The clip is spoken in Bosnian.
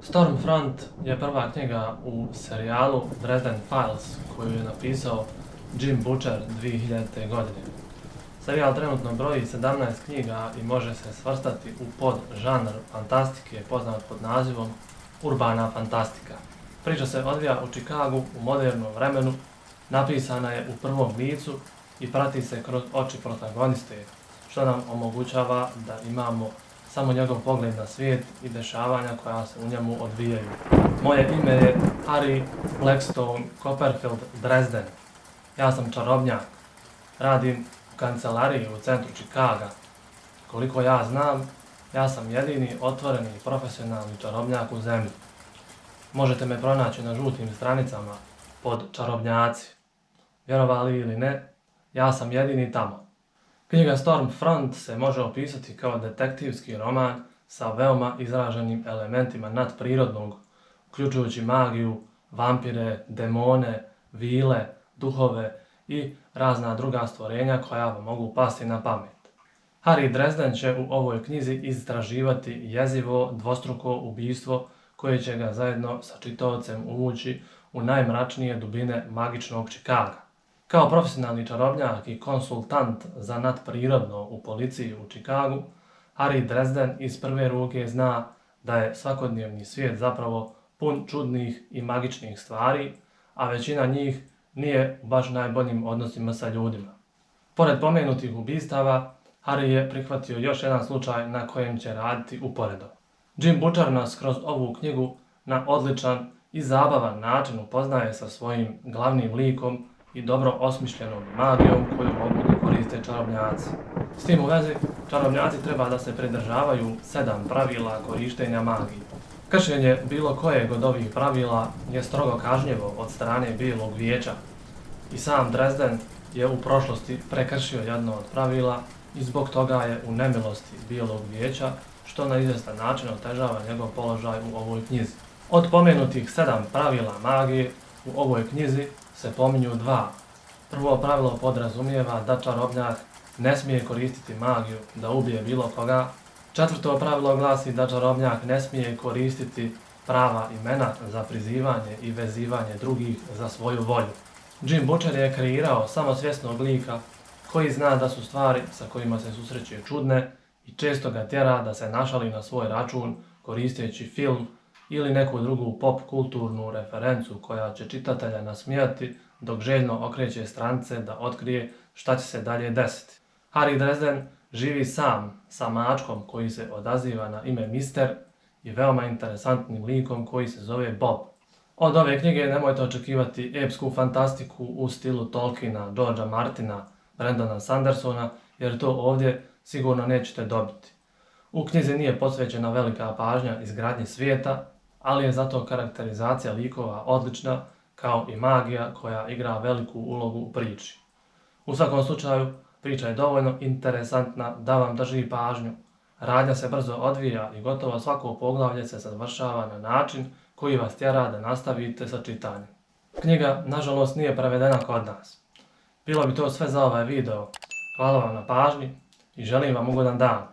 Stormfront je prva knjiga u serijalu Dresden Files koju je napisao Jim Butcher 2000. godine. Serijal trenutno broji 17 knjiga i može se svrstati u podžanr fantastike poznat pod nazivom urbana fantastika. Priča se odvija u Chicagu u modernom vremenu, napisana je u prvom licu i prati se kroz oči protagoniste, što nam omogućava da imamo samo njegov pogled na svijet i dešavanja koja se u njemu odvijaju. Moje ime je Harry Blackstone Copperfield Dresden. Ja sam čarobnjak. Radim u kancelariji u centru Chicaga. Koliko ja znam, ja sam jedini otvoreni i profesionalni čarobnjak u zemlji. Možete me pronaći na žutim stranicama pod čarobnjaci. Vjerovali ili ne, ja sam jedini tamo. Knjiga Stormfront se može opisati kao detektivski roman sa veoma izraženim elementima nadprirodnog, uključujući magiju, vampire, demone, vile, duhove i razna druga stvorenja koja vam mogu pasti na pamet. Harry Dresden će u ovoj knjizi istraživati jezivo dvostruko ubistvo koje će ga zajedno sa čitaocem uvući u najmračnije dubine magičnog Chicaga. Kao profesionalni čarobnjak i konsultant za nadprirodno u policiji u Chicagu, Harry Dresden iz prve ruke zna da je svakodnevni svijet zapravo pun čudnih i magičnih stvari, a većina njih nije u baš najboljim odnosima sa ljudima. Pored pomenutih ubistava, Harry je prihvatio još jedan slučaj na kojem će raditi uporedo. Jim Butcher nas kroz ovu knjigu na odličan i zabavan način upoznaje sa svojim glavnim likom i dobro osmišljenom magijom koju mogu da koriste čarobnjaci. S tim u vezi, čarobnjaci treba da se pridržavaju 7 pravila korištenja magije. Kršenje bilo kojeg od ovih pravila je strogo kažnjivo od strane Bijelog vijeća i sam Dresden je u prošlosti prekršio jedno od pravila i zbog toga je u nemilosti Bijelog vijeća, što na izvjestan način otežava njegov položaj u ovoj knjizi. Od pomenutih 7 pravila magije u ovoj knjizi se pominju 2. Prvo pravilo podrazumijeva da čarobnjak ne smije koristiti magiju da ubije bilo koga. Četvrto pravilo glasi da čarobnjak ne smije koristiti prava imena za prizivanje i vezivanje drugih za svoju volju. Jim Butcher je kreirao samosvjesnog lika koji zna da su stvari sa kojima se susreće čudne i često ga tjera da se našali na svoj račun koristeći film ili neku drugu pop kulturnu referencu koja će čitatelja nasmijati dok željno okreće stranice da otkrije šta će se dalje desiti. Harry Dresden živi sam sa mačkom koji se odaziva na ime Mister i veoma interesantnim likom koji se zove Bob. Od ove knjige nemojte očekivati epsku fantastiku u stilu Tolkiena, Georgea Martina, Brendana Sandersona jer to ovdje sigurno nećete dobiti. U knjizi nije posvećena velika pažnja izgradnji svijeta, ali je zato karakterizacija likova odlična, kao i magija koja igra veliku ulogu u priči. U svakom slučaju, priča je dovoljno interesantna da vam drži pažnju. Radnja se brzo odvija i gotovo svako poglavlje se završava na način koji vas tjera da nastavite sa čitanjem. Knjiga, nažalost, nije prevedena kod nas. Bilo bi to sve za ovaj video. Hvala vam na pažnji i želim vam ugodan dan.